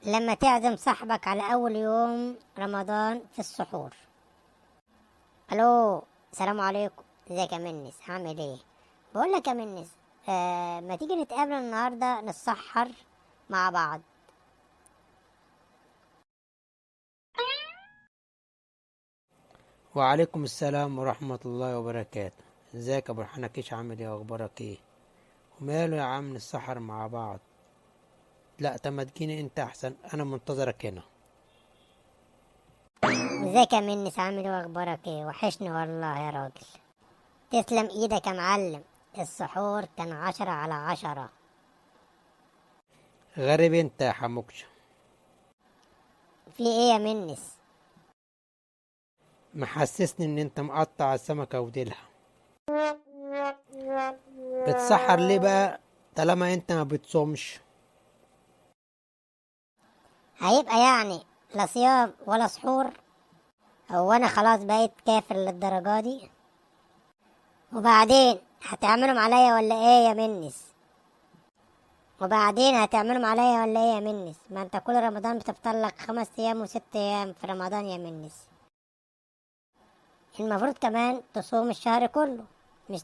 لما تعزم صاحبك على أول يوم رمضان في السحور. ألو، السلام عليكم، ازيك يا منس؟ عامل ايه؟ بقول لك يا منس، ما تيجي نتقابل النهارده نتسحر مع بعض. وعليكم السلام ورحمة الله وبركاته. ازيك يا ابو الحنكيش؟ عامل ايه؟ اخبارك ايه؟ وماله يا عم نتسحر مع بعض. لا طب ما تجيني انت احسن، انا منتظرك هنا. ازيك يا منس؟ عامل ايه واخبارك ايه؟ وحشني والله يا راجل. تسلم ايدك يا معلم، السحور كان 10 على 10. غريب انت يا حموكشة. في ايه يا منس؟ محسسني ان انت مقطع السمكة وديلها. بتسحر ليه بقى طالما انت ما بتصومش؟ هيبقى يعني لا صيام ولا سحور؟ هو انا خلاص بقيت كافر للدرجة دي؟ وبعدين هتعملهم عليا ولا ايه يا منس؟ وبعدين هتعملهم عليا ولا ايه يا منس؟ ما انت كل رمضان بتفطر لك 5 ايام وست ايام في رمضان يا منس. المفروض كمان تصوم الشهر كله، مش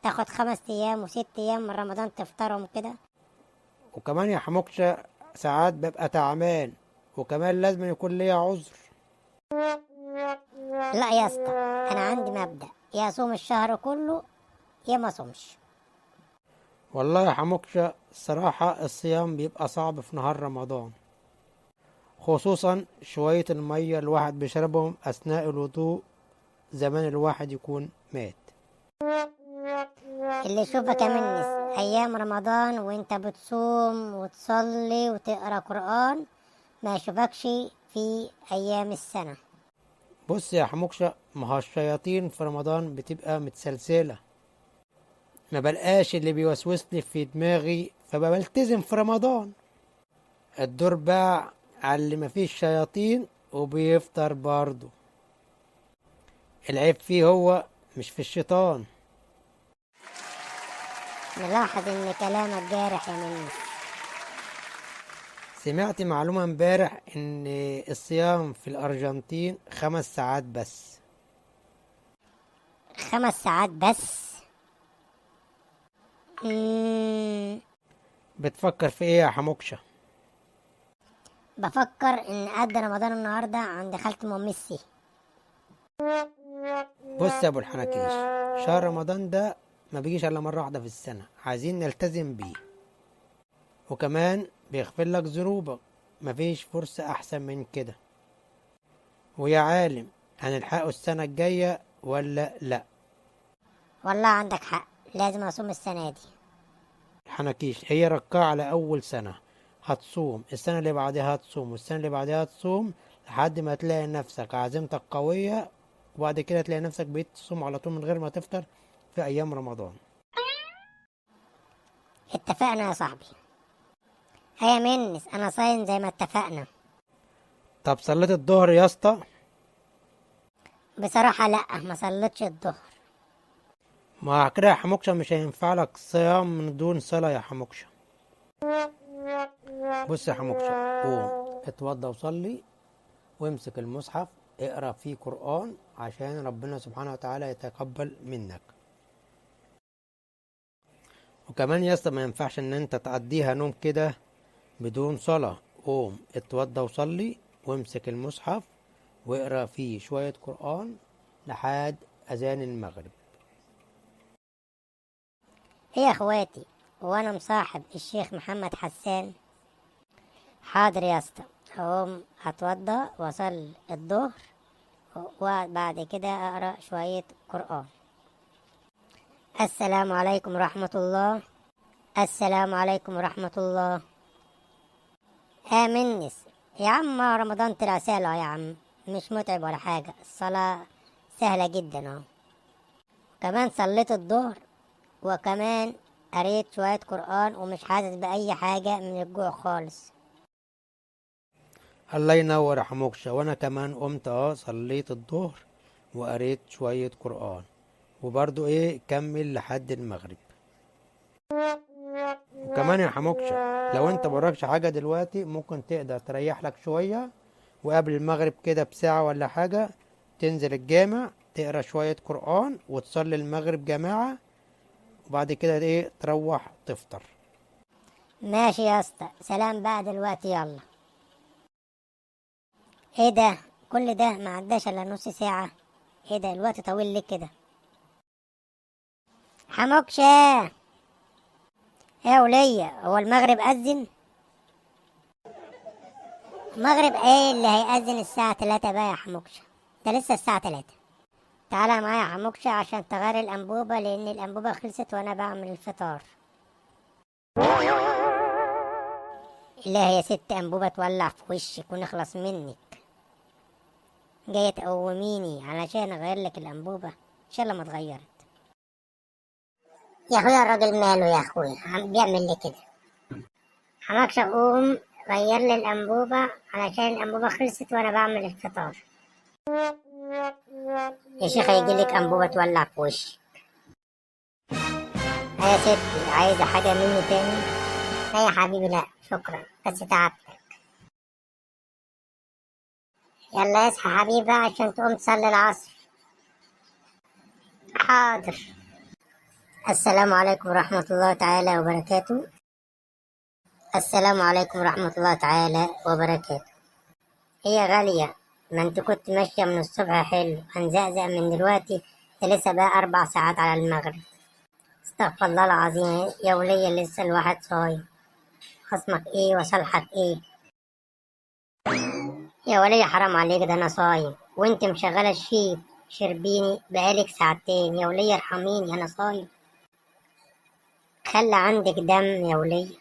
تاخد 5 ايام وست ايام من رمضان تفطرهم كده. وكمان يا حموكشة ساعات ببقى تعبان، وكمان لازم يكون ليا عذر. لا يا اسطى، انا عندي مبدأ، يا اصوم الشهر كله يا ما اصومش. والله يا حموكشة الصراحة الصيام بيبقى صعب في نهار رمضان، خصوصا شوية المية الواحد بيشربهم أثناء الوضوء، زمان الواحد يكون مات. اللي يشوفك يا منس ايام رمضان وانت بتصوم وتصلي وتقرا قرآن ما يشوفكش في ايام السنة. بص يا حموكشة، ما هو الشياطين في رمضان بتبقى متسلسلة، ما بلقاش اللي بيوسوسلي في دماغي فبلتزم في رمضان. الدور بقى على اللي مفيش شياطين وبيفطر برضه، العيب فيه هو مش في الشيطان. نلاحظ ان كلامك جارح يا منس. سمعت معلومة امبارح ان الصيام في الارجنتين 5 ساعات بس. 5 ساعات بس؟ بتفكر في ايه يا حموكشة؟ بفكر ان قد رمضان النهارده عند خالة ام ميسي. بص يا ابو الحنكيش، شهر رمضان ده ما بيجيش الا مرة واحدة في السنة، عايزين نلتزم بيه، وكمان بيغفر لك ذنوبك، مفيش فرصة احسن من كده. ويا عالم هنلحقه السنة الجاية ولا لا؟ والله عندك حق، لازم اصوم السنة دي. الحنكيش هي ركعة على اول سنة هتصوم، السنة اللي بعدها هتصوم، والسنة اللي بعدها هتصوم، لحد ما تلاقي نفسك عزيمتك قوية، وبعد كده تلاقي نفسك بقيت تصوم على طول من غير ما تفطر في أيام رمضان. اتفقنا يا صاحبي. هيا منس، أنا صايم زي ما اتفقنا. طب صليت الظهر يا اسطى؟ بصراحة لأ، ما صليتش الظهر. ما كده يا حموكشة مش هينفع لك صيام من دون صلاة يا حموكشة. بص يا حموكشة، قوم اتوضى وصلي وامسك المصحف اقرأ فيه قرآن عشان ربنا سبحانه وتعالى يتقبل منك. وكمان يا اسطى ما ينفعش ان انت تقضيها نوم كده بدون صلاة. قوم اتوضى وصلي وامسك المصحف واقرأ فيه شوية قرآن لحد أذان المغرب. ايه يا اخواتي، وانا مصاحب الشيخ محمد حسان؟ حاضر يا اسطى، هقوم اتوضى واصلي الظهر وبعد كده اقرا شوية قرآن. السلام عليكم ورحمة الله. السلام عليكم ورحمة الله. آمنس يا عم، رمضان طلع سهل اهو يا عم، مش متعب ولا حاجة، الصلاة سهلة جدا اهو. كمان صليت الظهر وكمان قريت شوية قرآن ومش حاسس بأي حاجة من الجوع خالص. الله ينور يا حموكشة، وانا كمان قمت صليت الظهر وقريت شوية قرآن، وبرضو كمل لحد المغرب. وكمان يا حموكشة، لو انت براكش حاجة دلوقتي ممكن تقدر تريح لك شوية، وقبل المغرب كده بساعة ولا حاجة تنزل الجامع تقرا شوية قرآن وتصلي المغرب جماعة، وبعد كده ايه تروح تفطر. ماشي يا اسطى، سلام بقى دلوقتي. يلا. ايه ده؟ كل ده ما عداش الا نص ساعة؟ ايه ده الوقت طويل ليه كده؟ حموكشة، ايه يا ولية، هو المغرب أذن؟ المغرب ايه اللي هيأذن الساعة 3 بقى يا حموكشة؟ ده لسه الساعة 3. تعالى معايا يا حموكشة عشان تغير الأنبوبة، لأن الأنبوبة خلصت وأنا بعمل الفطار. لا يا ست أنبوبة تولع في وشك ونخلص منك، جاية تقوميني علشان أغير لك الأنبوبة؟ إن شاء الله ما اتغيرت. يا أخويا الراجل ماله يا أخويا، عم بيعمل لي كده؟ حماكش أقوم غير لي الأنبوبة علشان الأنبوبة خلصت وأنا بعمل الفطار. يا شيخ هيجي لك أنبوبة تولع في وشك. يا ستي عايزة حاجة مني تاني؟ لا يا حبيبي لا شكرا، بس تعبتك. يلا اصحى حبيبي عشان تقوم تصلي العصر. حاضر. السلام عليكم ورحمة الله تعالى وبركاته. السلام عليكم ورحمة الله تعالى وبركاته. ايه يا غالية، ما انت كنت ماشية من الصبح حلو، هنزقزق من دلوقتي، ده لسه بقى 4 ساعات على المغرب. استغفر الله العظيم يا ولية، لسه الواحد صايم. خصمك ايه وصالحك ايه؟ يا ولية حرام عليك، ده انا صايم وانت مشغلة الشيف شربيني بقالك ساعتين. يا ولية ارحميني انا صايم. خلي عندك دم يا ولية.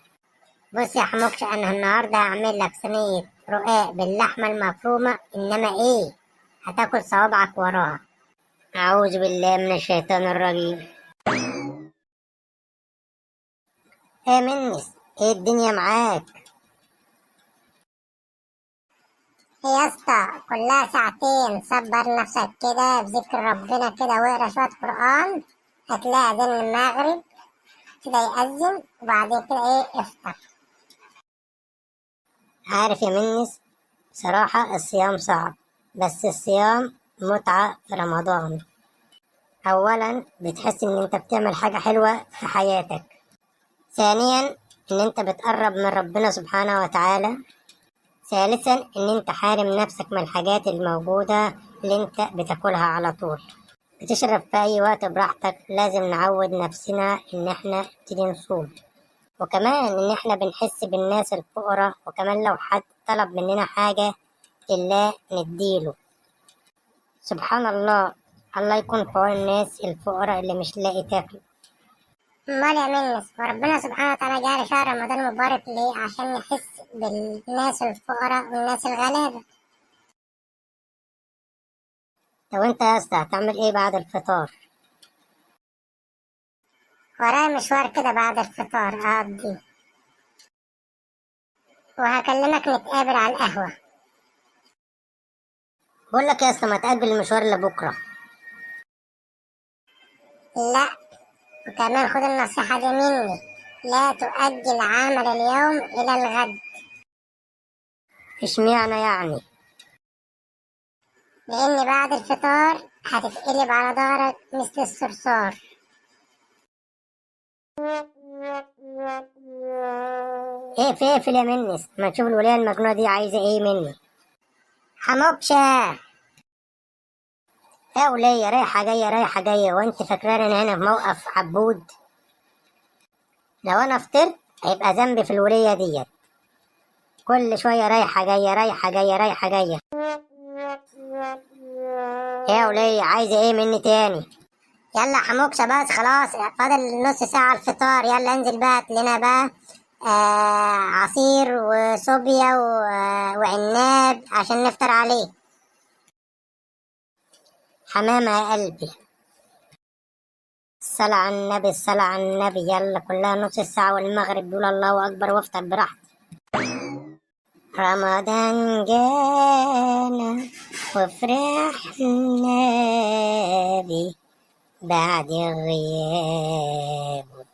بص يا حموكش، انا النهارده هعمل لك صينية رقاق باللحمة المفرومة، انما ايه هتاكل صوابعك وراها. اعوذ بالله من الشيطان الرجيم. ايه منس، ايه الدنيا معاك؟ يا اسطى كلها ساعتين، صبر نفسك كده بذكر ربنا كده واقرا شوية قرآن، هتلاقي أذان المغرب كده يأذن، وبعدين كده ايه افطر. عارف يا منس، بصراحة الصيام صعب، بس الصيام متعة في رمضان. أولا بتحس إن أنت بتعمل حاجة حلوة في حياتك، ثانيا إن أنت بتقرب من ربنا سبحانه وتعالى، ثالثا إن أنت حارم نفسك من الحاجات الموجودة اللي أنت بتاكلها على طول، بتشرب في أي وقت براحتك. لازم نعود نفسنا إن إحنا نبتدي نصوم، وكمان إن إحنا بنحس بالناس الفقراء، وكمان لو حد طلب مننا حاجة لله نديله. سبحان الله، الله يكون في عون الناس الفقراء اللي مش لاقي تاكل. امال يا منس، وربنا سبحانه وتعالى جعل شهر رمضان المبارك ليه؟ عشان نحس بالناس الفقراء والناس الغلابة. طب انت يا اسطى هتعمل ايه بعد الفطار؟ ورايا مشوار كده بعد الفطار اقضي، وهكلمك نتقابل على القهوة. بقول لك يا اسطى ما تأجل المشوار لبكرة. لا، وكمان خد النصيحة دي مني، لا تؤجل عمل اليوم إلى الغد. اشمعنى يعني؟ لأن بعد الفطار هتتقلب على ظهرك مثل الصرصار. ايه في اقفل يا منس، ما تشوف الولاية المجنونة دي عايزة ايه مني. حموكشة يا ولية، رايحة جاية رايحة جاية، وانت فاكراني انا هنا في موقف عبود؟ لو انا فطرت هيبقى ذنبي في الولية ديت، كل شوية رايحة جاية رايحة جاية رايحة جاية. يا ولية عايزة ايه مني تاني؟ يلا حموكشة بس خلاص فاضل نص ساعة الفطار، يلا انزل بقى هات لنا بقى عصير وصوبيا وعناب عشان نفطر عليه. حمامة يا قلبي، الصلاة على النبي الصلاة على النبي. يلا كلها نص ساعة والمغرب بيقول الله أكبر وافطر براحتي. رمضان جانا وفرحنا بيه بعد غيابه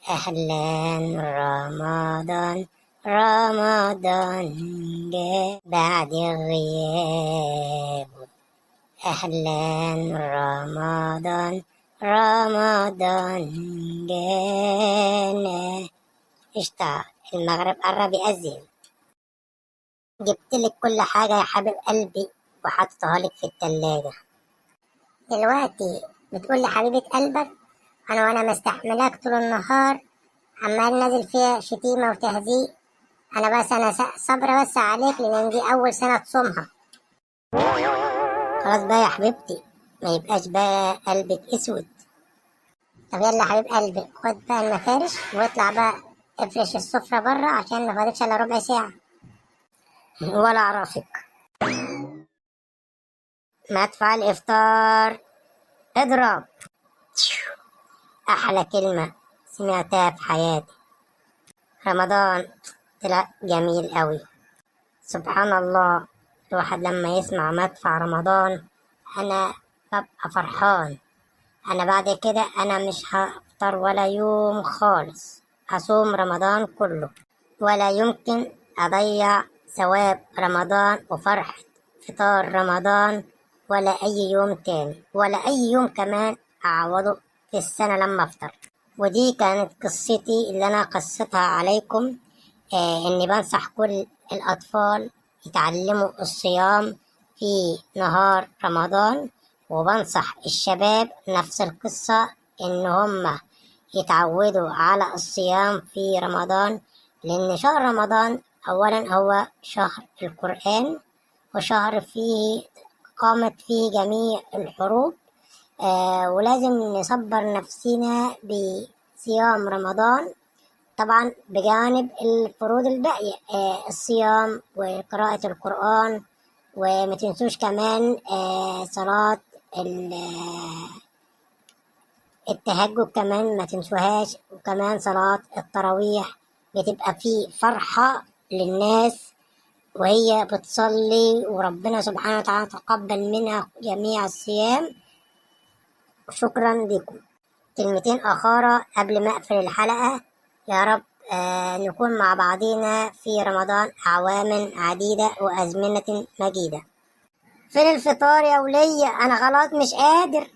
أهلا رمضان، رمضان جاء بعد غيابه. أهلا رمضان، رمضان جانا. قشطة، المغرب قرب يأذن. جبتلك كل حاجة يا حبيب قلبي وحطيتها لك في التلاجة. دلوقتي بتقول لحبيبة قلبك أنا وأنا مستحملاك طول النهار عمال نازل فيها شتيمة وتهزيق، أنا بس أنا صبرة بس عليك لأن دي أول سنة تصومها. خلاص بقى يا حبيبتي، ما يبقاش بقى قلبك اسود. طب يلا يا حبيب قلبي، خد بقى المفارش واطلع بقى افرش السفرة بره عشان ما فاضلش الا ربع ساعة. ولا اعرفك. مدفع الافطار اضرب. احلى كلمة سمعتها في حياتي. رمضان طلع جميل قوي. سبحان الله، الواحد لما يسمع مدفع رمضان انا ببقى فرحان. انا بعد كده انا مش هفطر ولا يوم خالص، هصوم رمضان كله، ولا يمكن اضيع ثواب رمضان وفرحة فطار رمضان ولا اي يوم تاني، ولا اي يوم كمان اعوضه في السنة لما افطر. ودي كانت قصتي اللي انا قصتها عليكم، اني بنصح كل الاطفال يتعلموا الصيام في نهار رمضان، وبنصح الشباب نفس القصة إن هم يتعودوا على الصيام في رمضان، لأن شهر رمضان أولا هو شهر القرآن، وشهر فيه قامت فيه جميع الحروب، ولازم نصبر نفسنا بصيام رمضان، طبعا بجانب الفروض الباقية، الصيام وقراءة القرآن، وما تنسوش كمان صلاة التهجد كمان ما تنسوهاش، وكمان صلاة التراويح. بتبقى في فرحة للناس وهي بتصلي، وربنا سبحانه وتعالى تقبل منها جميع الصيام. شكرا لكم. كلمتين أخرى قبل ما أقفل الحلقة، يا رب نكون مع بعضينا في رمضان أعواما عديدة وأزمنة مجيدة. فين الفطار يا ولية؟ أنا خلاص مش قادر.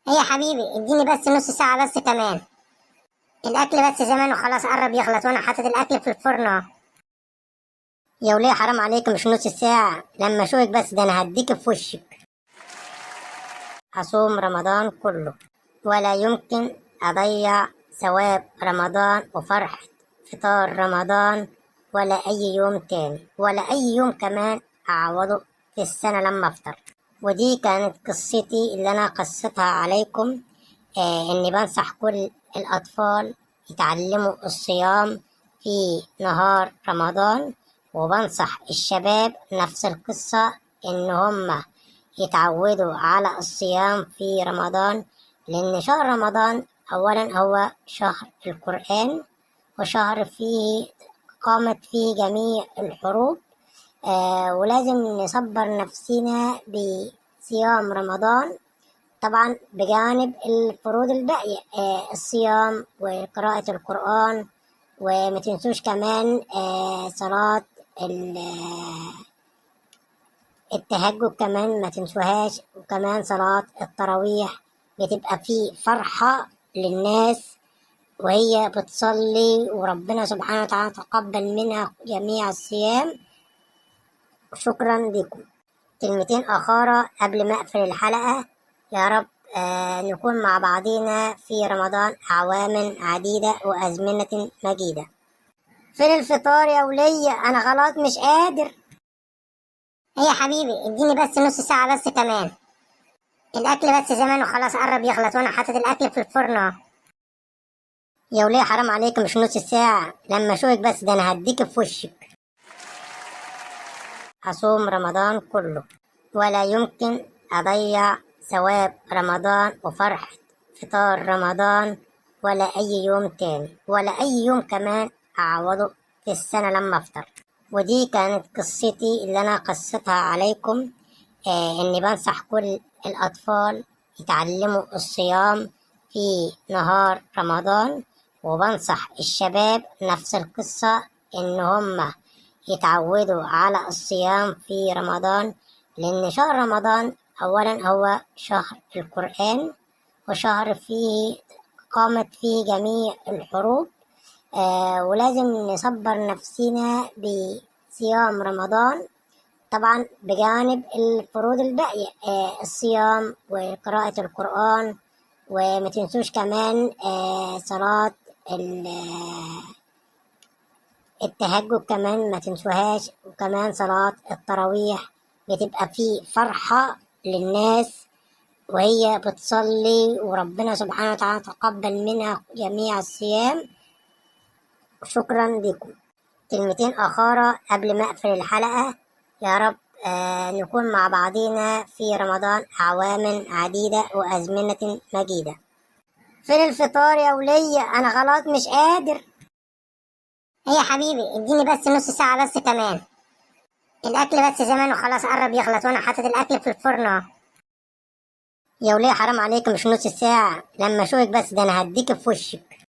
إيه يا حبيبي، اديني بس نص ساعة بس كمان، الأكل بس زمان وخلاص قرب يخلص، وأنا حاطط الأكل في الفرن أهو. يا ولية حرام عليك، مش نص ساعة، لما أشوفك بس ده أنا هديك في وشك. أصوم رمضان كله، ولا يمكن أضيع ثواب رمضان وفرحة فطار رمضان ولا أي يوم تاني، ولا أي يوم كمان أعوضه في السنة لما أفطر. ودي كانت قصتي اللي أنا قصتها عليكم، إني بنصح كل الأطفال يتعلموا الصيام في نهار رمضان، وبنصح الشباب نفس القصة إن هم يتعودوا على الصيام في رمضان، لأن شهر رمضان أولا هو شهر القرآن، وشهر فيه قامت فيه جميع الحروب، ولازم نصبر نفسنا بصيام رمضان، طبعا بجانب الفروض الباقية، الصيام وقراءة القرآن، وما تنسوش كمان صلاة التهجد كمان ما تنسوهاش، وكمان صلاة التراويح. بتبقى في فرحة للناس وهي بتصلي، وربنا سبحانه وتعالى تقبل منها جميع الصيام. شكرا لكم. كلمتين أخرى قبل ما أقفل الحلقة، يا رب نكون مع بعضينا في رمضان أعواما عديدة وأزمنة مجيدة. فين الفطار يا ولية؟ أنا خلاص مش قادر. إيه يا حبيبي، اديني بس نص ساعة بس كمان، الأكل بس زمان وخلاص قرب يخلص، وأنا حاطط الأكل في الفرن أهو. يا ولية حرام عليك، مش نص ساعة، لما أشوفك بس ده أنا هديك في وشك. أصوم رمضان كله، ولا يمكن أضيع ثواب رمضان وفرحة فطار رمضان ولا أي يوم تاني، ولا أي يوم كمان أعوضه في السنة لما أفطر. ودي كانت قصتي اللي أنا قصتها عليكم، إني بنصح كل الأطفال يتعلموا الصيام في نهار رمضان، وبنصح الشباب نفس القصة، إن هم يتعودوا على الصيام في رمضان، لأن شهر رمضان أولا هو شهر القرآن، وشهر فيه قامت فيه جميع الحروب، ولازم نصبر نفسنا بصيام رمضان، طبعا بجانب الفروض الباقية، الصيام وقراءة القرآن، وما تنسوش كمان صلاة التهجد كمان ما تنسوهاش، وكمان صلاة التراويح. بتبقى في فرحة للناس وهي بتصلي، وربنا سبحانه وتعالى تقبل منها جميع الصيام. شكرا لكم. كلمتين أخرى قبل ما أقفل الحلقة، يا رب نكون مع بعضينا في رمضان أعواما عديدة وأزمنة مجيدة. فين الفطار يا ولية؟ أنا خلاص مش قادر. ايه يا حبيبي، اديني بس نص ساعة بس كمان، الأكل بس زمان وخلاص قرب يخلص، وأنا حاطط الأكل في الفرن أهو. يا ولية حرام عليك، مش نص ساعة، لما أشوفك بس ده أنا هديك في وشك.